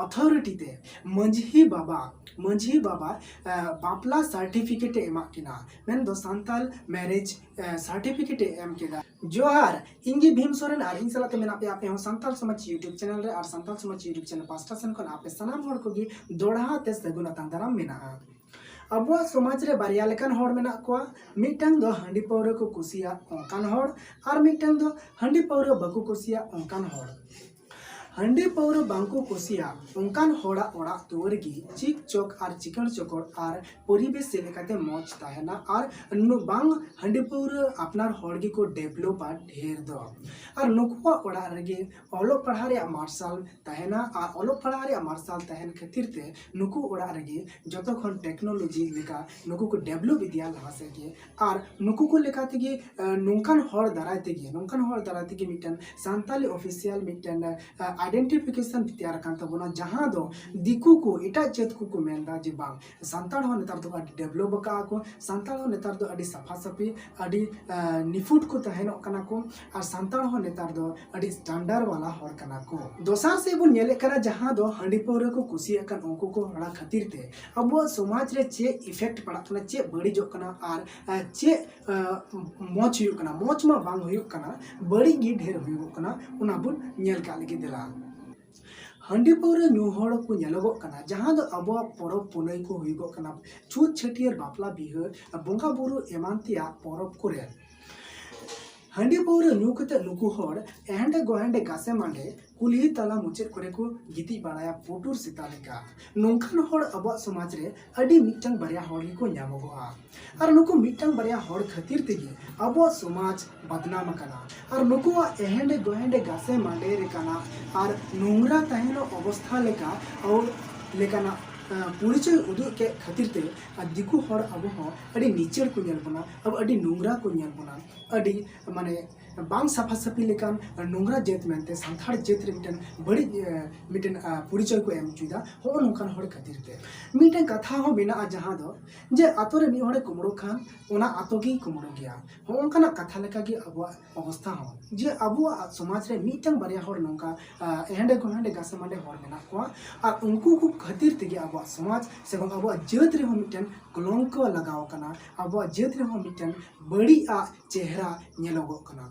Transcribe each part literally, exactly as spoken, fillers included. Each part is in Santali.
ᱚᱛᱷᱚᱨᱤᱴᱤ ᱛᱮ ᱢᱟᱹᱡᱷᱤ ᱵᱟᱵᱟ, ᱢᱟᱹᱡᱷᱤ ᱵᱟᱵᱟ ᱵᱟᱯᱞᱟ ᱥᱟᱨᱴᱤᱯᱷᱤᱠᱮᱴ ᱮ ᱮᱢᱟᱜ ᱠᱤᱱᱟ, ᱢᱮᱱᱫᱚ ᱥᱟᱱᱛᱟᱞ ᱢᱮᱨᱮᱡᱽ ᱥᱟᱨᱴᱤᱯᱷᱤᱠᱮᱴ ᱮ ᱮᱢ ᱠᱮᱫᱟ᱾ ᱡᱚᱦᱟᱨ, ᱤᱧ ᱜᱮ ᱵᱷᱤᱢ ᱥᱚᱨᱮᱱ ᱟᱨ ᱤᱧ ᱥᱟᱞᱟᱜ ᱛᱮ ᱢᱮᱱᱟᱜ ᱯᱮᱭᱟ ᱟᱯᱮ ᱦᱚᱸ ᱥᱟᱱᱛᱟᱞ ᱥᱚᱢᱟᱡᱽ YouTube ᱪᱮᱱᱮᱞ ᱨᱮ᱾ ᱟᱨ ᱥᱟᱱᱛᱟᱞ ᱥᱚᱢᱟᱡᱽ YouTube ᱪᱮᱱᱮᱞ ᱯᱟᱥᱴᱟ ᱥᱮᱱ ᱠᱷᱚᱱ ᱟᱯᱮ ᱥᱟᱱᱟᱢ ᱦᱚᱲ ᱠᱚᱜᱮ ᱫᱚᱲᱦᱟ ᱛᱮ ᱥᱟᱹᱜᱩᱱ ᱟᱛᱟᱝ ᱫᱟᱨᱟᱢ ᱢᱮᱱᱟᱜᱼᱟ᱾ ᱟᱵᱚᱣᱟᱜ ᱥᱚᱢᱟᱡᱽ ᱨᱮ ᱵᱟᱨᱭᱟ ᱞᱮᱠᱟᱱ ᱦᱚᱲ ᱢᱮᱱᱟᱜ ᱠᱚᱣᱟ, ᱢᱤᱫᱴᱟᱝ ᱫᱚ ᱦᱟᱺᱰᱤ ᱯᱟᱹᱣᱨᱟᱹ ᱠᱚ ᱠᱩᱥᱤᱭᱟᱜ ᱚᱱᱠᱟᱱ ᱦᱚᱲ, ᱟᱨ ᱢᱤᱫᱴᱟᱝ ᱫᱚ ᱦᱟᱺᱰᱤ ᱯᱟᱹᱣᱨᱟᱹ ᱵᱟᱠᱚ ᱠᱩᱥᱤᱭᱟᱜ ᱚᱱᱠᱟᱱ ᱦᱚᱲ᱾ ᱦᱟᱺᱰᱤ ᱯᱟᱹᱣᱨᱟᱹ ᱵᱟᱝᱠᱚ ᱠᱩᱥᱤᱭᱟᱜ ᱚᱱᱠᱟᱱ ᱦᱚᱲᱟᱜ ᱚᱲᱟᱜ ᱫᱩᱣᱟᱹᱨ ᱜᱮ ᱪᱤᱠ ᱪᱚᱠ ᱟᱨ ᱪᱤᱠᱟᱹᱲ ᱪᱚᱠᱚᱲ ᱟᱨ ᱯᱚᱨᱤᱵᱮᱥ ᱪᱮᱫ ᱞᱮᱠᱟᱛᱮ ᱢᱚᱡᱽ ᱛᱟᱦᱮᱱᱟ, ᱟᱨ ᱵᱟᱝ ᱦᱟᱺᱰᱤ ᱯᱟᱹᱣᱨᱟᱹ ᱟᱯᱱᱟᱨ ᱦᱚᱲ ᱜᱮᱠᱚ ᱰᱮᱵᱷᱞᱚᱯᱟ ᱰᱷᱮᱨ ᱫᱚ᱾ ᱟᱨ ᱱᱩᱠᱩᱣᱟᱜ ᱚᱲᱟᱜ ᱨᱮᱜᱮ ᱚᱞᱚᱜ ᱯᱟᱲᱦᱟᱜ ᱨᱮᱭᱟᱜ ᱢᱟᱨᱥᱟᱞ ᱛᱟᱦᱮᱱᱟ, ᱟᱨ ᱚᱞᱚᱜ ᱯᱟᱲᱦᱟᱜ ᱨᱮᱭᱟᱜ ᱢᱟᱨᱥᱟᱞ ᱛᱟᱦᱮᱱ ᱠᱷᱟᱹᱛᱤᱨ ᱛᱮ ᱱᱩᱠᱩ ᱚᱲᱟᱜ ᱨᱮᱜᱮ ᱡᱚᱛᱚ ᱠᱷᱚᱱ ᱴᱮᱠᱱᱳᱞᱚᱡᱤ ᱞᱮᱠᱟ ᱱᱩᱠᱩ ᱠᱚ ᱰᱮᱵᱷᱞᱚᱯ ᱤᱫᱤᱭᱟ ᱞᱟᱦᱟ ᱥᱮᱫ ᱜᱮ᱾ ᱟᱨ ᱱᱩᱠᱩ ᱠᱚ ᱞᱮᱠᱟ ᱛᱮᱜᱮ ᱱᱚᱝᱠᱟᱱ ᱦᱚᱲ ᱫᱟᱨᱟᱭ ᱛᱮᱜᱮ, ᱱᱚᱝᱠᱟᱱ ᱦᱚᱲ ᱫᱟᱨᱟᱭ ᱛᱮᱜᱮ ᱢᱤᱫᱴᱮᱱ ᱥᱟᱱᱛᱟᱞᱤ ᱚᱯᱷᱤᱥᱤᱭᱟᱞ ᱢᱤᱫᱴᱮᱱ ᱟᱭᱰᱮᱱᱴᱤᱯᱷᱤᱠᱮᱥᱚᱱ ᱛᱮᱭᱟᱨ ᱟᱠᱟᱱ ᱛᱟᱵᱚᱱᱟ, ᱡᱟᱦᱟᱸ ᱫᱚ ᱫᱤᱠᱩ ᱠᱚ, ᱮᱴᱟᱜ ᱡᱟᱹᱛ ᱠᱚᱠᱚ ᱢᱮᱱᱫᱟ ᱡᱮ ᱵᱟᱝ, ᱥᱟᱱᱛᱟᱲ ᱦᱚᱸ ᱱᱮᱛᱟᱨ ᱫᱚ ᱟᱹᱰᱤ ᱰᱮᱵᱷᱞᱚᱯ ᱟᱠᱟᱫᱼᱟ ᱠᱚ, ᱥᱟᱱᱛᱟᱲ ᱦᱚᱸ ᱱᱮᱛᱟᱨ ᱫᱚ ᱟᱹᱰᱤ ᱥᱟᱯᱷᱟ ᱥᱟᱹᱯᱷᱤ, ᱟᱹᱰᱤ ᱱᱤᱯᱷᱩᱴ ᱠᱚ ᱛᱟᱦᱮᱱᱚᱜ ᱠᱟᱱᱟ ᱠᱚ, ᱟᱨ ᱥᱟᱱᱛᱟᱲ ᱦᱚᱸ ᱱᱮᱛᱟᱨ ᱫᱚ ᱟᱹᱰᱤ ᱥᱴᱟᱱᱰᱟᱨᱰ ᱣᱟᱞᱟ ᱦᱚᱲ ᱠᱟᱱᱟ ᱠᱚ᱾ ᱫᱚᱥᱟᱨ ᱥᱮᱫ ᱵᱚᱱ ᱧᱮᱞᱮᱫ ᱠᱟᱱᱟ, ᱡᱟᱦᱟᱸ ᱫᱚ ᱦᱟᱺᱰᱤ ᱯᱟᱹᱣᱨᱟᱹ ᱠᱚ ᱠᱩᱥᱤᱭᱟᱜ ᱠᱟᱱ ᱩᱱᱠᱩ ᱠᱚ ᱦᱚᱲᱟ ᱠᱷᱟᱹᱛᱤᱨ ᱛᱮ ᱟᱵᱚᱣᱟᱜ ᱥᱚᱢᱟᱡᱽ ᱨᱮ ᱪᱮᱫ ᱤᱯᱷᱮᱠᱴ ᱯᱟᱲᱟᱜ ᱠᱟᱱᱟ, ᱪᱮᱫ ᱵᱟᱹᱲᱤᱡᱚᱜ ᱠᱟᱱᱟ, ᱟᱨ ᱪᱮᱫ ᱢᱚᱡᱽ ᱦᱩᱭᱩᱜ ᱠᱟᱱᱟ, ᱢᱚᱡᱽ ᱢᱟ ᱵᱟᱝ ᱦᱩᱭᱩᱜ ᱠᱟᱱᱟ, ᱵᱟᱹᱲᱤᱡ ᱜᱮ ᱰᱷᱮᱨ ᱦᱩᱭᱩᱜᱚᱜ ᱠᱟᱱᱟ, ᱚᱱᱟ ᱵᱚᱱ ᱧᱮᱞ ᱠᱟᱜ ᱞᱮᱜᱮ ᱫᱮᱞᱟ᱾ ᱦᱟᱺᱰᱤ ᱯᱟᱹᱣᱨᱟᱹ ᱧᱩ ᱦᱚᱲ ᱠᱚ ᱧᱮᱞᱚᱜᱚᱜ ᱠᱟᱱᱟ, ᱡᱟᱦᱟᱸ ᱫᱚ ᱟᱵᱚᱣᱟᱜ ᱯᱚᱨᱚᱵᱽ ᱯᱩᱱᱟᱹᱭ ᱠᱚ ᱦᱩᱭᱩᱜᱚᱜ ᱠᱟᱱᱟ, ᱪᱷᱩᱛ ᱪᱷᱟᱹᱴᱭᱟᱹᱨ, ᱵᱟᱯᱞᱟ ᱵᱤᱦᱟᱹ, ᱵᱚᱸᱜᱟ ᱵᱩᱨᱩ ᱮᱢᱟᱱ ᱛᱮᱭᱟᱜ ᱯᱚᱨᱚᱵᱽ ᱠᱚᱨᱮ ᱦᱟᱺᱰᱤ ᱯᱟᱹᱣᱨᱟᱹ ᱧᱩ ᱠᱟᱛᱮ ᱱᱩᱠᱩ ᱦᱚᱲ ᱮᱦᱮᱸᱰᱮ ᱜᱚᱦᱮᱸᱰᱮ ᱜᱟᱥᱮ ᱢᱟᱸᱰᱮ ᱠᱩᱞᱦᱤ ᱛᱟᱞᱟ ᱢᱩᱪᱟᱹᱫ ᱠᱚᱨᱮ ᱠᱚ ᱜᱤᱛᱤᱡ ᱵᱟᱲᱟᱭᱟ ᱯᱩᱴᱩᱨ ᱥᱮᱛᱟ ᱞᱮᱠᱟ᱾ ᱱᱚᱝᱠᱟᱱ ᱦᱚᱲ ᱟᱵᱚᱣᱟᱜ ᱥᱚᱢᱟᱡᱽ ᱨᱮ ᱟᱹᱰᱤ ᱢᱤᱫᱴᱟᱝ ᱵᱟᱨᱭᱟ ᱦᱚᱲ ᱜᱮᱠᱚ ᱧᱟᱢᱚᱜᱚᱜᱼᱟ᱾ ᱟᱨ ᱱᱩᱠᱩ ᱢᱤᱫᱴᱟᱝ ᱵᱟᱨᱭᱟ ᱦᱚᱲ ᱠᱷᱟᱹᱛᱤᱨ ᱛᱮᱜᱮ ᱟᱵᱚᱣᱟᱜ ᱥᱚᱢᱟᱡᱽ ᱵᱟᱫᱱᱟᱢ ᱟᱠᱟᱱᱟ᱾ ᱟᱨ ᱱᱩᱠᱩᱣᱟᱜ ᱮᱦᱮᱸᱰᱮ ᱜᱚᱦᱮᱸᱰᱮ ᱜᱟᱥᱮ ᱢᱟᱸᱰᱮ ᱞᱮᱠᱟᱱᱟᱜ ᱟᱨ ᱱᱚᱝᱨᱟ ᱛᱟᱦᱮᱱᱚᱜ ᱚᱵᱚᱥᱛᱷᱟ ᱞᱮᱠᱟ ᱟᱨ ᱞᱮᱠᱟᱱᱟᱜ ᱯᱚᱨᱤᱪᱚᱭ ᱩᱫᱩᱜ ᱠᱮᱫ ᱠᱷᱟᱹᱛᱤᱨ ᱛᱮ ᱟᱨ ᱫᱤᱠᱩ ᱦᱚᱲ ᱟᱵᱚ ᱦᱚᱸ ᱟᱹᱰᱤ ᱱᱤᱪᱟᱹᱲ ᱠᱚ ᱧᱮᱞ ᱵᱚᱱᱟ, ᱟᱵᱚ ᱟᱹᱰᱤ ᱱᱚᱝᱨᱟ ᱠᱚ ᱧᱮᱞ ᱵᱚᱱᱟ, ᱟᱹᱰᱤ ᱢᱟᱱᱮ ᱵᱟᱝ ᱥᱟᱯᱷᱟ ᱥᱟᱹᱯᱷᱤ ᱞᱮᱠᱟᱱ ᱱᱚᱝᱨᱟ ᱡᱟᱹᱛ ᱢᱮᱱᱛᱮ ᱥᱟᱱᱛᱟᱲ ᱡᱟᱹᱛ ᱨᱮ ᱢᱤᱫᱴᱮᱱ ᱵᱟᱹᱲᱤᱡ ᱮ, ᱢᱤᱫᱴᱮᱱ ᱟ, ᱯᱚᱨᱤᱪᱚᱭ ᱠᱚ ᱮᱢ ᱦᱚᱪᱚᱭᱮᱫᱟ᱾ ᱦᱚᱸᱜᱼᱚ ᱱᱚᱝᱠᱟᱱ ᱦᱚᱲ ᱠᱷᱟᱹᱛᱤᱨ ᱛᱮ ᱢᱤᱫᱴᱮᱱ ᱠᱟᱛᱷᱟ ᱦᱚᱸ ᱢᱮᱱᱟᱜᱼᱟ, ᱡᱟᱦᱟᱸ ᱫᱚ ᱡᱮ ᱟᱛᱳ ᱨᱮ ᱢᱤᱫ ᱦᱚᱲᱮ ᱠᱩᱢᱵᱽᱲᱩ ᱠᱷᱟᱱ ᱚᱱᱟ ᱟᱛᱳ ᱜᱮᱭ ᱠᱩᱢᱵᱽᱲᱩ ᱜᱮᱭᱟ᱾ ᱦᱚᱸᱜᱼᱚ ᱱᱚᱝᱠᱟᱱᱟᱜ ᱠᱟᱛᱷᱟ ᱞᱮᱠᱟᱜᱮ ᱟᱵᱚᱣᱟᱜ ᱚᱵᱚᱥᱛᱷᱟ ᱦᱚᱸ, ᱡᱮ ᱟᱵᱚᱣᱟᱜ ᱥᱚᱢᱟᱡᱽ ᱨᱮ ᱢᱤᱫᱴᱟᱝ ᱵᱟᱨᱭᱟ ᱦᱚᱲ ᱱᱚᱝᱠᱟ ᱟ, ᱮᱦᱮᱸᱰᱮ ᱜᱚᱦᱮᱸᱰᱮ ᱜᱟᱥᱮ ᱢᱟᱸᱰᱮ ᱦᱚᱲ ᱢᱮᱱᱟᱜ ᱠᱚᱣᱟ᱾ ᱟᱨ ᱩᱱᱠᱩ ᱠᱚ ᱠᱷᱟᱹᱛᱤᱨ ᱛᱮᱜᱮ ᱟᱵᱚᱣᱟᱜ ᱥᱚᱢᱟᱡᱽ ᱥᱮ ᱵᱟᱝ ᱟᱵᱚᱣᱟᱜ ᱡᱟᱹᱛ ᱨᱮᱦᱚᱸ ᱢᱤᱫᱴᱮᱱ ᱠᱚᱞᱚᱝᱠᱚ ᱞᱟᱜᱟᱣ ᱟᱠᱟᱱᱟ, ᱟᱵᱚᱣᱟᱜ ᱡᱟᱹᱛ ᱨᱮᱦᱚᱸ ᱢᱤᱫᱴᱮᱱ ᱵᱟᱹᱲᱤᱡ ᱟᱜ ᱪᱮᱦᱨᱟ ᱧᱮᱞᱚᱜᱚᱜ ᱠᱟᱱᱟ᱾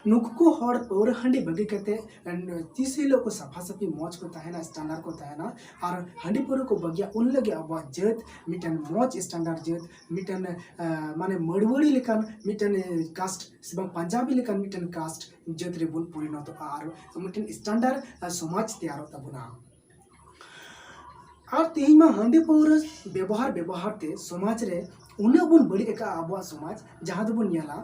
ᱱᱩᱠᱩ ᱠᱚ ᱦᱚᱲ ᱯᱟᱹᱣᱨᱟᱹ ᱦᱟᱺᱰᱤ ᱵᱟᱹᱜᱤ ᱠᱟᱛᱮ ᱮᱱ, ᱛᱤᱥ ᱦᱤᱞᱳᱜ ᱠᱚ ᱥᱟᱯᱷᱟ ᱥᱟᱹᱯᱷᱤ ᱢᱚᱡᱽ ᱠᱚ ᱛᱟᱦᱮᱱᱟ, ᱥᱴᱟᱱᱰᱟᱨᱰ ᱠᱚ ᱛᱟᱦᱮᱱᱟ, ᱟᱨ ᱦᱟᱺᱰᱤ ᱯᱟᱹᱣᱨᱟᱹ ᱠᱚ ᱵᱟᱹᱜᱤᱭᱟ, ᱩᱱ ᱦᱤᱞᱳᱜ ᱜᱮ ᱟᱵᱚᱣᱟᱜ ᱡᱟᱹᱛ ᱢᱤᱫᱴᱮᱱ ᱢᱚᱡᱽ ᱥᱴᱟᱱᱰᱟᱨᱰ ᱡᱟᱹᱛ, ᱢᱤᱫᱴᱮᱱ ᱟ, ᱢᱟᱱᱮ ᱢᱟᱹᱲᱣᱟᱹᱲᱤ ᱞᱮᱠᱟᱱ ᱢᱤᱫᱴᱮᱱ ᱠᱟᱥᱴ ᱥᱮ ᱵᱟᱝ ᱯᱟᱧᱡᱟᱵᱤ ᱞᱮᱠᱟᱱ ᱢᱤᱫᱴᱮᱱ ᱠᱟᱥᱴ ᱡᱟᱹᱛ ᱨᱮᱵᱚᱱ ᱯᱚᱨᱤᱱᱚᱛᱚᱜᱼᱟ ᱟᱨ ᱢᱤᱫᱴᱮᱱ ᱥᱴᱟᱱᱰᱟᱨᱰ ᱥᱚᱢᱟᱡᱽ ᱛᱮᱭᱟᱨᱚᱜ ᱛᱟᱵᱚᱱᱟ᱾ ᱟᱨ ᱛᱮᱦᱮᱧ ᱢᱟ ᱦᱟᱺᱰᱤ ᱯᱟᱹᱣᱨᱟᱹ ᱵᱮᱵᱚᱦᱟᱨ ᱵᱮᱵᱚᱦᱟᱨ ᱛᱮ ᱥᱚᱢᱟᱡᱽ ᱨᱮ ᱩᱱᱟᱹᱜ ᱵᱚᱱ ᱵᱟᱹᱲᱤᱡ ᱟᱠᱟᱫᱼᱟ ᱟᱵᱚᱣᱟᱜ ᱥᱚᱢᱟᱡᱽ, ᱡᱟᱦᱟᱸ ᱫᱚᱵᱚᱱ ᱧᱮᱞᱟ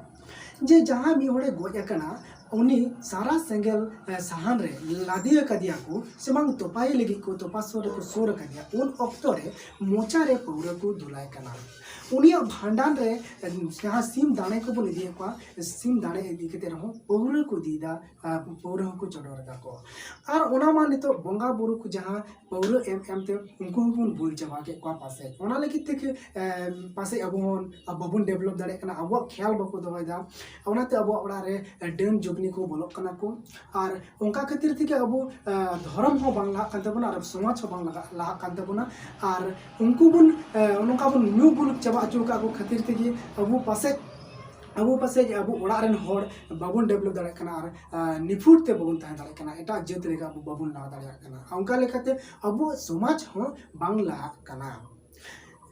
ᱡᱮ ᱡᱟᱦᱟᱸᱭ ᱢᱤᱫ ᱦᱚᱲᱮ ᱜᱚᱡ ᱟᱠᱟᱱᱟ, ᱩᱱᱤ ᱥᱟᱨᱟ ᱥᱮᱸᱜᱮᱞ ᱮ, ᱥᱟᱦᱟᱱ ᱨᱮ ᱞᱟᱫᱮ ᱟᱠᱟᱫᱮᱭᱟ ᱠᱚ ᱥᱮ ᱵᱟᱝ ᱛᱚᱯᱟᱭᱮ ᱞᱟᱹᱜᱤᱫ ᱠᱚ ᱛᱚᱯᱟ ᱥᱩᱨ ᱨᱮᱠᱚ ᱥᱩᱨ ᱟᱠᱟᱫᱮᱭᱟ, ᱩᱱ ᱚᱠᱛᱚ ᱨᱮ ᱢᱚᱪᱟ ᱨᱮ ᱯᱟᱹᱣᱨᱟᱹ ᱠᱚ ᱫᱩᱞᱟᱭ ᱠᱟᱱᱟ᱾ ᱩᱱᱤᱭᱟᱜ ᱵᱷᱟᱸᱰᱟᱱ ᱨᱮ ᱮ, ᱡᱟᱦᱟᱸ ᱥᱤᱢ ᱫᱟᱲᱮ ᱠᱚᱵᱚᱱ ᱤᱫᱤᱭᱮᱫ ᱠᱚᱣᱟ, ᱥᱤᱢ ᱫᱟᱲᱮ ᱤᱫᱤ ᱠᱟᱛᱮ ᱨᱮᱦᱚᱸ ᱯᱟᱹᱣᱨᱟᱹ ᱠᱚ ᱤᱫᱤᱭᱮᱫᱟ, ᱟᱨ ᱯᱟᱹᱣᱨᱟᱹ ᱦᱚᱸᱠᱚ ᱪᱚᱰᱚᱨ ᱮᱫᱟ ᱠᱚ᱾ ᱟᱨ ᱚᱱᱟ ᱢᱟ ᱱᱤᱛᱚᱜ ᱵᱚᱸᱜᱟ ᱵᱩᱨᱩ ᱠᱚ ᱡᱟᱦᱟᱸ ᱯᱟᱹᱣᱨᱟᱹ ᱮᱢ ᱮᱢ ᱛᱮ ᱩᱱᱠᱩ ᱦᱚᱸᱵᱚᱱ ᱵᱩᱞ ᱪᱟᱵᱟ ᱠᱮᱫ ᱠᱚᱣᱟ ᱯᱟᱥᱮᱡ᱾ ᱚᱱᱟ ᱞᱟᱹᱜᱤᱫ ᱛᱮ ᱮᱢ, ᱯᱟᱥᱮᱡ ᱟᱵᱚ ᱦᱚᱸ ᱵᱟᱵᱚᱱ ᱰᱮᱵᱷᱞᱚᱯ ᱫᱟᱲᱮᱭᱟᱜ ᱠᱟᱱᱟ, ᱟᱵᱚᱣᱟᱜ ᱠᱷᱮᱭᱟᱞ ᱵᱟᱠᱚ ᱫᱚᱦᱚᱭᱮᱫᱟ᱾ ᱚᱱᱟᱛᱮ ᱟᱵᱚᱣᱟᱜ ᱚᱲᱟᱜ ᱨᱮ ᱰᱟᱹᱱ ᱡᱩᱜᱽᱱᱤ ᱠᱚ ᱵᱚᱞᱚᱜ ᱠᱟᱱᱟ ᱠᱚ᱾ ᱟᱨ ᱚᱱᱠᱟ ᱠᱷᱟᱹᱛᱤᱨ ᱛᱮᱜᱮ ᱟᱵᱚ ᱮ, ᱫᱷᱚᱨᱚᱢ ᱦᱚᱸ ᱵᱟᱝ ᱞᱟᱦᱟᱜ ᱠᱟᱱ ᱛᱟᱵᱚᱱᱟ ᱟᱨ ᱥᱚᱢᱟᱡᱽ ᱦᱚᱸ ᱵᱟᱝ ᱞᱟᱦᱟᱜ, ᱞᱟᱦᱟᱜ ᱠᱟᱱ ᱛᱟᱵᱚᱱᱟ᱾ ᱟᱨ ᱩᱱᱠᱩ ᱵᱚᱱ ᱮ, ᱱᱚᱝᱠᱟ ᱵᱚᱱ ᱧᱩ ᱵᱩᱞ ᱪᱟᱵᱟ ᱦᱚᱪᱚ ᱟᱠᱟᱫ ᱠᱚ ᱠᱷᱟᱹᱛᱤᱨ ᱛᱮᱜᱮ ᱟᱵᱚ ᱯᱟᱥᱮᱡ ᱟᱵᱚ ᱯᱟᱥᱮᱡ ᱟᱵᱚ ᱚᱲᱟᱜ ᱨᱮᱱ ᱦᱚᱲ ᱵᱟᱵᱚᱱ ᱰᱮᱵᱷᱞᱚᱯ ᱫᱟᱲᱮᱭᱟᱜ ᱠᱟᱱᱟ ᱟᱨ ᱟ, ᱱᱤᱯᱷᱩᱴ ᱛᱮ ᱵᱟᱵᱚᱱ ᱛᱟᱦᱮᱸ ᱫᱟᱲᱮᱭᱟᱜ ᱠᱟᱱᱟ, ᱮᱴᱟᱜ ᱡᱟᱹᱛ ᱞᱮᱠᱟ ᱟᱵᱚ ᱵᱟᱵᱚᱱ ᱞᱟᱦᱟ ᱫᱟᱲᱮᱭᱟᱜ ᱠᱟᱱᱟ᱾ ᱚᱱᱠᱟ ᱞᱮᱠᱟᱛᱮ ᱟᱵᱚᱣᱟᱜ ᱥᱚᱢᱟᱡᱽ ᱦᱚᱸ ᱵᱟᱝ ᱞᱟᱦᱟᱜ ᱠᱟᱱᱟ᱾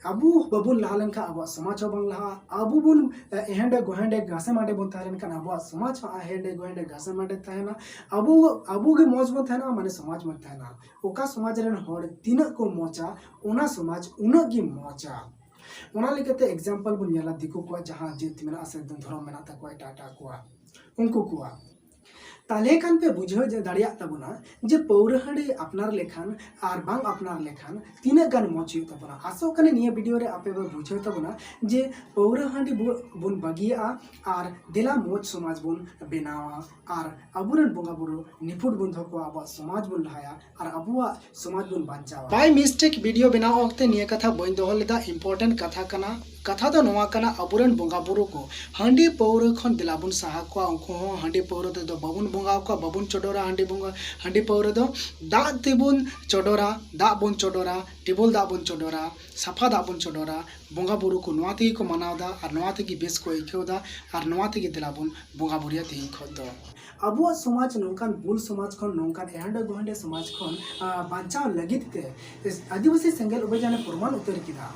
ᱟᱵᱚ ᱵᱟᱵᱚᱱ ᱞᱟᱦᱟ ᱞᱮᱱᱠᱷᱟᱱ ᱟᱵᱚᱣᱟᱜ ᱥᱚᱢᱟᱡᱽ ᱦᱚᱸ ᱵᱟᱝ ᱞᱟᱦᱟᱜᱼᱟ᱾ ᱟᱵᱚ ᱵᱚᱱ ᱮ, ᱮᱦᱮᱸᱰᱮ ᱜᱚᱦᱮᱸᱰᱮ ᱜᱟᱥᱮ ᱢᱟᱰᱮ ᱵᱚᱱ ᱛᱟᱦᱮᱸ ᱞᱮᱱᱠᱷᱟᱱ ᱟᱵᱚᱣᱟᱜ ᱥᱚᱢᱟᱡᱽ ᱦᱚᱸ ᱮᱦᱮᱸᱰᱮ ᱜᱚᱦᱮᱸᱰᱮ ᱜᱟᱥᱮ ᱢᱟᱰᱮ ᱛᱟᱦᱮᱱᱟ᱾ ᱟᱵᱚ ᱟᱵᱚ ᱜᱮ ᱢᱚᱡᱽ ᱵᱚᱱ ᱛᱟᱦᱮᱱᱟ, ᱢᱟᱱᱮ ᱥᱚᱢᱟᱡᱽ ᱢᱚᱡᱽ ᱛᱟᱦᱮᱱᱟ᱾ ᱚᱠᱟ ᱥᱚᱢᱟᱡᱽ ᱨᱮᱱ ᱦᱚᱲ ᱛᱤᱱᱟᱹᱜ ᱠᱚ ᱢᱚᱡᱟ, ᱚᱱᱟ ᱥᱚᱢᱟᱡᱽ ᱩᱱᱟᱹᱜ ᱜᱮ ᱢᱚᱡᱟ᱾ ᱚᱱᱟ ᱞᱮᱠᱟᱛᱮ ᱮᱠᱡᱟᱢᱯᱚᱞ ᱵᱚᱱ ᱧᱮᱞᱟ ᱫᱤᱠᱩ ᱠᱚᱣᱟᱜ ᱡᱟᱦᱟᱸ ᱡᱟᱹᱛ ᱢᱮᱱᱟᱜᱼᱟ ᱥᱮ ᱫᱷᱚᱨᱚᱢ ᱢᱮᱱᱟᱜ ᱛᱟᱠᱚᱣᱟ ᱮᱴᱟᱜ ᱮᱴᱟᱜ ᱠᱚᱣᱟᱜ, ᱩᱱᱠᱩ ᱠᱚᱣᱟᱜ ᱛᱟᱦᱞᱮ ᱠᱷᱟᱱ ᱯᱮ ᱵᱩᱡᱷᱟᱹᱣ ᱡᱮ ᱫᱟᱲᱮᱭᱟᱜ ᱛᱟᱵᱚᱱᱟ ᱡᱮ ᱯᱟᱹᱣᱨᱟᱹ ᱦᱟᱺᱰᱤ ᱟᱯᱱᱟᱨ ᱞᱮᱠᱷᱟᱱ ᱟᱨ ᱵᱟᱝ ᱟᱯᱱᱟᱨ ᱞᱮᱠᱷᱟᱱ ᱛᱤᱱᱟᱹᱜ ᱜᱟᱱ ᱢᱚᱡᱽ ᱦᱩᱭᱩᱜ ᱛᱟᱵᱚᱱᱟ᱾ ᱟᱥᱚᱜ ᱠᱟᱱᱟ ᱱᱤᱭᱟᱹ ᱵᱷᱤᱰᱤᱭᱳ ᱨᱮ ᱟᱯᱮ ᱯᱮ ᱵᱩᱡᱷᱟᱹᱣ ᱛᱟᱵᱚᱱᱟ ᱡᱮ ᱯᱟᱹᱣᱨᱟᱹ ᱦᱟᱺᱰᱤ ᱵᱚ-, ᱵᱚᱱ ᱵᱟᱹᱜᱤᱭᱟᱜᱼᱟ ᱟᱨ ᱫᱮᱞᱟ ᱢᱚᱡᱽ ᱥᱚᱢᱟᱡᱽ ᱵᱚᱱ ᱵᱮᱱᱟᱣᱟ ᱟᱨ ᱟᱵᱚᱨᱮᱱ ᱵᱚᱸᱜᱟ ᱵᱩᱨᱩ ᱱᱤᱯᱷᱩᱴ ᱵᱚᱱ ᱫᱚᱦᱚ ᱠᱚᱣᱟ, ᱟᱵᱚᱣᱟᱜ ᱥᱚᱢᱟᱡᱽ ᱵᱚᱱ ᱞᱟᱦᱟᱭᱟ ᱟᱨ ᱟᱵᱚᱣᱟᱜ ᱥᱚᱢᱟᱡᱽ ᱵᱚᱱ ᱵᱟᱧᱪᱟᱣᱟ᱾ By mistake ᱵᱷᱤᱰᱤᱭᱳ ᱵᱮᱱᱟᱣ ᱚᱠᱛᱮ ᱱᱤᱭᱟᱹ ᱠᱟᱛᱷᱟ ᱵᱟᱹᱧ ᱫᱚᱦᱚ ᱞᱮᱫᱟ, important ᱠᱟᱛᱷᱟ ᱠᱟᱱᱟ᱾ ᱠᱟᱛᱷᱟ ᱫᱚ ᱱᱚᱣᱟ ᱠᱟᱱᱟ, ᱟᱵᱚᱨᱮᱱ ᱵᱚᱸᱜᱟ ᱵᱩᱨᱩ ᱠᱚ ᱦᱟᱺᱰᱤ ᱯᱟᱹᱣᱨᱟᱹ ᱠᱷᱚᱱ ᱫᱮᱞᱟ ᱵᱚᱱ ᱥᱟᱦᱟ ᱠᱚᱣᱟ, ᱩᱱᱠᱩ ᱦᱚᱸ ᱦᱟᱺᱰᱤ ᱯᱟᱹᱣᱨᱟᱹ ᱛᱮᱫᱚ ᱵᱟᱵᱚᱱ ᱵᱚᱸᱜᱟ ᱟᱠᱚᱣᱟ, ᱵᱟᱵᱚᱱ ᱪᱚᱰᱚᱨᱟ ᱦᱟᱺᱰᱤ ᱵᱚᱸᱜᱟ, ᱦᱟᱺᱰᱤ ᱯᱟᱹᱣᱨᱟᱹ ᱫᱚ ᱫᱟᱜ ᱛᱮᱵᱚᱱ ᱪᱚᱰᱚᱨᱟ, ᱫᱟᱜ ᱵᱚᱱ ᱪᱚᱰᱚᱨᱟ, ᱴᱤᱵᱚᱞ ᱫᱟᱜ ᱵᱚᱱ ᱪᱚᱰᱚᱨᱟ, ᱥᱟᱯᱷᱟ ᱫᱟᱜ ᱵᱚᱱ ᱪᱚᱰᱚᱨᱟ᱾ ᱵᱚᱸᱜᱟ ᱵᱩᱨᱩ ᱠᱚ ᱱᱚᱣᱟ ᱛᱮᱜᱮ ᱠᱚ ᱢᱟᱱᱟᱣ ᱮᱫᱟ ᱟᱨ ᱱᱚᱣᱟ ᱛᱮᱜᱮ ᱵᱮᱥ ᱠᱚ ᱟᱹᱭᱠᱟᱹᱣ ᱮᱫᱟ ᱟᱨ ᱱᱚᱣᱟ ᱛᱮᱜᱮ ᱫᱮᱞᱟ ᱵᱚᱱ ᱵᱚᱸᱜᱟ ᱵᱩᱨᱩᱭᱟ ᱛᱮᱦᱮᱧ ᱠᱷᱚᱱ ᱫᱚ᱾ ᱟᱵᱚᱣᱟᱜ ᱥᱚᱢᱟᱡᱽ ᱱᱚᱝᱠᱟᱱ ᱵᱩᱞ ᱥᱚᱢᱟᱡᱽ ᱠᱷᱚᱱ, ᱱᱚᱝᱠᱟᱱ ᱮᱦᱟᱸᱰᱮ ᱜᱚᱦᱟᱸᱰᱮ ᱥᱚᱢᱟᱡᱽ ᱠᱷᱚᱱ, ᱟ, ᱵᱟᱧᱪᱟᱣ ᱞᱟᱹᱜᱤᱫ ᱛᱮ ᱟᱹᱫᱤᱵᱟᱹᱥᱤ ᱥᱮᱸᱜᱮᱞ ᱚᱵᱷᱤᱡᱟᱱᱮ ᱯᱨᱚᱢᱟᱱ ᱩᱛᱟᱹᱨ ᱠᱮᱫᱟ,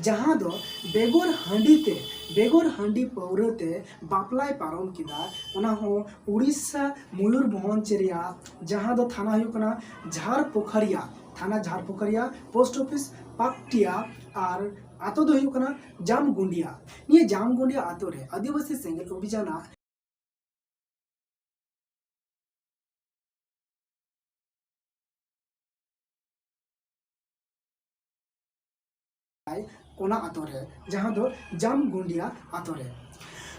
ᱡᱟᱦᱟᱸ ᱫᱚ ᱵᱮᱜᱚᱨ ᱦᱟᱺᱰᱤ ᱛᱮ, ᱵᱮᱜᱚᱨ ᱦᱟᱺᱰᱤ ᱯᱟᱹᱣᱨᱟᱹ ᱛᱮ ᱵᱟᱯᱞᱟᱭ ᱯᱟᱨᱚᱢ ᱠᱮᱫᱟ, ᱚᱱᱟ ᱦᱚᱸ ᱩᱲᱤᱥᱥᱟ ᱢᱚᱭᱩᱨᱵᱷᱚᱸᱡᱽ ᱨᱮᱭᱟᱜ, ᱡᱟᱦᱟᱸ ᱫᱚ ᱛᱷᱟᱱᱟ ᱦᱩᱭᱩᱜ ᱠᱟᱱᱟ ᱡᱷᱟᱨᱯᱳᱠᱷᱟᱨᱤᱭᱟ, ᱛᱷᱟᱱᱟ ᱡᱷᱟᱨᱯᱳᱠᱷᱟᱨᱤᱭᱟ, ᱯᱳᱥᱴ ᱚᱯᱷᱤᱥ ᱯᱟᱠᱴᱤᱭᱟ ᱟᱨ ᱟᱛᱳ ᱫᱚ ᱦᱩᱭᱩᱜ ᱠᱟᱱᱟ ᱡᱟᱢᱜᱩᱸᱰᱤᱭᱟ᱾ ᱱᱤᱭᱟᱹ ᱡᱟᱢᱜᱩᱸᱰᱤᱭᱟ ᱟᱛᱳ ᱨᱮ ᱟᱹᱫᱤᱵᱟᱹᱥᱤ ᱥᱮᱸᱜᱮᱞ ᱚᱵᱷᱤᱡᱟᱱᱟᱜ ᱚᱱᱟ ᱟᱛᱳ ᱨᱮ, ᱡᱟᱦᱟᱸ ᱫᱚ ᱡᱟᱢᱜᱩᱸᱰᱤᱭᱟ ᱟᱛᱳ ᱨᱮ᱾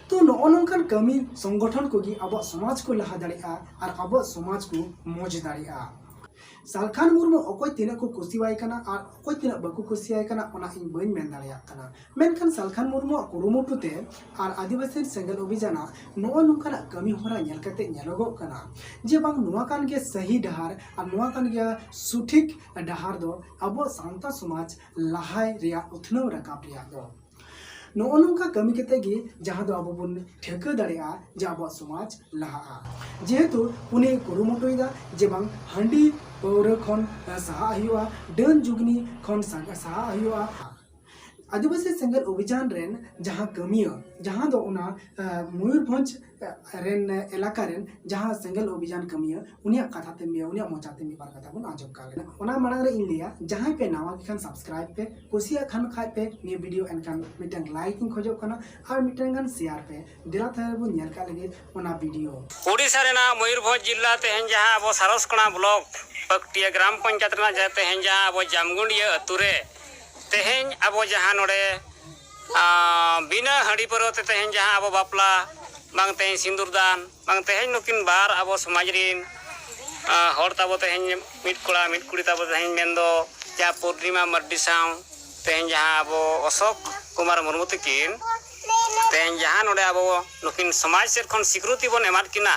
ᱛᱚ, ᱱᱚᱜᱼᱚ ᱱᱚᱝᱠᱟᱱ ᱠᱟᱹᱢᱤ ᱥᱚᱝᱜᱚᱴᱷᱚᱱ ᱠᱚᱜᱮ ᱟᱵᱚᱣᱟᱜ ᱥᱚᱢᱟᱡᱽ ᱠᱚ ᱞᱟᱦᱟ ᱫᱟᱲᱮᱭᱟᱜᱼᱟ ᱟᱨ ᱟᱵᱚᱣᱟᱜ ᱥᱚᱢᱟᱡᱽ ᱠᱚ ᱢᱚᱡᱽ ᱫᱟᱲᱮᱭᱟᱜᱼᱟ᱾ ᱥᱟᱞᱠᱷᱟᱱ ᱢᱩᱨᱢᱩ ᱚᱠᱚᱭ ᱛᱤᱱᱟᱹᱜ ᱠᱚ ᱠᱩᱥᱤᱣᱟᱭ ᱠᱟᱱᱟ ᱟᱨ ᱚᱠᱚᱭ ᱛᱤᱱᱟᱹᱜ ᱵᱟᱠᱚ ᱠᱩᱥᱤᱭᱟᱭ ᱠᱟᱱᱟ, ᱚᱱᱟ ᱤᱧ ᱵᱟᱹᱧ ᱢᱮᱱ ᱫᱟᱲᱮᱭᱟᱜ ᱠᱟᱱᱟ, ᱢᱮᱱᱠᱷᱟᱱ ᱥᱟᱞᱠᱷᱟᱱ ᱢᱩᱨᱢᱩᱣᱟᱜ ᱠᱩᱨᱩᱢᱩᱴᱩ ᱛᱮ ᱟᱨ ᱟᱹᱫᱤᱵᱟᱹᱥᱤ ᱥᱮᱸᱜᱮᱞ ᱚᱵᱷᱤᱡᱟᱱᱟᱜ ᱱᱚᱜᱼᱚ ᱱᱚᱝᱠᱟᱱᱟᱜ ᱠᱟᱹᱢᱤ ᱦᱚᱨᱟ ᱧᱮᱞ ᱠᱟᱛᱮ ᱧᱮᱞᱚᱜᱚᱜ ᱠᱟᱱᱟ ᱡᱮ ᱵᱟᱝ, ᱱᱚᱣᱟ ᱠᱟᱱ ᱜᱮᱭᱟ ᱥᱟᱹᱦᱤ ᱰᱟᱦᱟᱨ ᱟᱨ ᱱᱚᱣᱟ ᱠᱟᱱ ᱜᱮᱭᱟ ᱥᱚᱴᱷᱤᱠ ᱰᱟᱦᱟᱨ ᱫᱚ ᱟᱵᱚᱣᱟᱜ ᱥᱟᱶᱛᱟ ᱥᱚᱢᱟᱡᱽ ᱞᱟᱦᱟᱭ ᱨᱮᱭᱟᱜ, ᱩᱛᱱᱟᱹᱣ ᱨᱟᱠᱟᱵ ᱨᱮᱭᱟᱜ ᱫᱚ᱾ ᱱᱚᱜᱼᱚ ᱱᱚᱝᱠᱟ ᱠᱟᱹᱢᱤ ᱠᱟᱛᱮ ᱜᱮ ᱡᱟᱦᱟᱸ ᱫᱚ ᱟᱵᱚ ᱵᱚᱱ ᱴᱷᱟᱹᱣᱠᱟᱹ ᱫᱟᱲᱮᱭᱟᱜᱼᱟ ᱡᱮ ᱟᱵᱚᱣᱟᱜ ᱥᱚᱢᱟᱡᱽ ᱞᱟᱦᱟᱜᱼᱟ᱾ ᱡᱮᱦᱮᱛᱩ ᱩᱱᱤ ᱠᱩᱨᱩᱢᱩᱴᱩᱭᱮᱫᱟ ᱡᱮ ᱵᱟᱝ, ᱦᱟᱺᱰᱤ ᱯᱟᱹᱣᱨᱟᱹ ᱠᱷᱚᱱ, ᱮ, ᱥᱟᱦᱟᱜ ᱦᱩᱭᱩᱜᱼᱟ, ᱰᱟᱹᱱ ᱡᱩᱜᱽᱱᱤ ᱠᱷᱚᱱ ᱥᱟ-, ᱥᱟᱦᱟᱜ ᱦᱩᱭᱩᱜᱼᱟ᱾ ᱟᱹᱫᱤᱵᱟᱹᱥᱤ ᱥᱮᱸᱜᱮᱞ ᱚᱵᱷᱤᱡᱟᱱ ᱨᱮᱱ ᱡᱟᱦᱟᱸ ᱠᱟᱹᱢᱤᱭᱟᱹ, ᱡᱟᱦᱟᱸ ᱫᱚ ᱚᱱᱟ ᱢᱚᱭᱩᱨᱵᱷᱚᱸᱡᱽ ᱨᱮᱱ ᱮᱞᱟᱠᱟ ᱨᱮᱱ ᱡᱟᱦᱟᱸ ᱥᱮᱸᱜᱮᱞ ᱚᱵᱷᱤᱡᱟᱱ ᱠᱟᱹᱢᱤᱭᱟᱹ, ᱩᱱᱤᱭᱟᱜ ᱠᱟᱛᱷᱟ ᱛᱮ ᱩᱱᱤᱭᱟᱜ ᱢᱚᱪᱟ ᱛᱮ ᱢᱤᱫ ᱵᱟᱨ ᱠᱟᱛᱷᱟ ᱵᱚᱱ ᱟᱸᱡᱚᱢ ᱠᱟᱜ ᱞᱮᱱᱟ᱾ ᱚᱱᱟ ᱢᱟᱲᱟᱝ ᱨᱮ ᱤᱧ ᱞᱟᱹᱭᱟ, ᱡᱟᱦᱟᱸᱭ ᱯᱮ ᱱᱟᱣᱟ ᱜᱮ ᱠᱷᱟᱱ subscribe ᱯᱮ, ᱠᱩᱥᱤᱭᱟᱜ ᱠᱷᱟᱱ ᱠᱷᱟᱡ ᱯᱮ ᱱᱤᱭᱟᱹ video, ᱮᱱᱠᱷᱟᱱ ᱢᱤᱫᱴᱟᱝ like ᱤᱧ ᱠᱷᱚᱡᱚᱜ ᱠᱟᱱᱟ ᱟᱨ ᱢᱤᱫᱴᱟᱝ ᱜᱟᱱ share ᱯᱮ᱾ ᱫᱮᱞᱟ ᱛᱟᱦᱞᱮ ᱵᱚᱱ ᱧᱮᱞ ᱠᱟᱜ ᱞᱮᱜᱮ ᱚᱱᱟ video᱾ ᱳᱰᱤᱥᱟ ᱨᱮᱱᱟᱜ ᱢᱚᱭᱩᱨᱵᱷᱚᱸᱡᱽ ᱡᱤᱞᱟ ᱛᱮᱦᱮᱧ ᱡᱟᱦᱟᱸ ᱟᱵᱚ ᱥᱟᱨᱚᱥᱠᱚᱬᱟ block ᱯᱟᱠᱴᱤᱭᱟ ᱜᱨᱟᱢ ᱯᱚᱧᱪᱟᱭᱮᱛ ᱨᱮᱱᱟᱜ ᱡᱟᱦᱟᱸ ᱛᱮᱦᱮᱧ ᱡᱟᱦᱟᱸ ᱟᱵᱚ ᱡᱟᱢᱜᱩᱸᱰᱤᱭᱟᱹ ᱟᱹᱛᱩ ᱨᱮ ᱛᱮᱦᱮᱧ ᱟᱵᱚ ᱡᱟᱦᱟᱸ ᱱᱚᱰᱮ ᱵᱤᱱᱟᱹ ᱦᱟᱺᱰᱤ ᱯᱟᱹᱨᱣᱟᱹ ᱛᱮ ᱛᱮᱦᱮᱧ ᱡᱟᱦᱟᱸ ᱟᱵᱚ ᱵᱟᱯᱞᱟ, ᱵᱟᱝ ᱛᱮᱦᱮᱧ ᱥᱤᱸᱫᱩᱨ ᱫᱟᱱ, ᱵᱟᱝ ᱛᱮᱦᱮᱧ ᱱᱩᱠᱤᱱ ᱵᱟᱨ ᱟᱵᱚ ᱥᱚᱢᱟᱡᱽ ᱨᱤᱱ ᱦᱚᱲ ᱛᱟᱵᱚ ᱛᱮᱦᱮᱧ ᱢᱤᱫ ᱠᱚᱲᱟ ᱢᱤᱫ ᱠᱩᱲᱤ ᱛᱟᱵᱚ ᱛᱮᱦᱮᱧ ᱢᱮᱱᱫᱚ ᱡᱟᱦᱟᱸ ᱯᱩᱨᱱᱤᱢᱟ ᱢᱟᱨᱰᱤ ᱥᱟᱶ ᱛᱮᱦᱮᱧ ᱡᱟᱦᱟᱸ ᱟᱵᱚ ᱚᱥᱳᱠ ᱠᱩᱢᱟᱨ ᱢᱩᱨᱢᱩ ᱛᱟᱹᱠᱤᱱ ᱛᱮᱦᱮᱧ ᱡᱟᱦᱟᱸ ᱱᱚᱰᱮ ᱟᱵᱚ ᱱᱩᱠᱤᱱ ᱥᱚᱢᱟᱡᱽ ᱥᱮᱫ ᱠᱷᱚᱱ ᱥᱤᱠᱨᱩᱛᱤ ᱵᱚᱱ ᱮᱢᱟᱫ ᱠᱤᱱᱟ,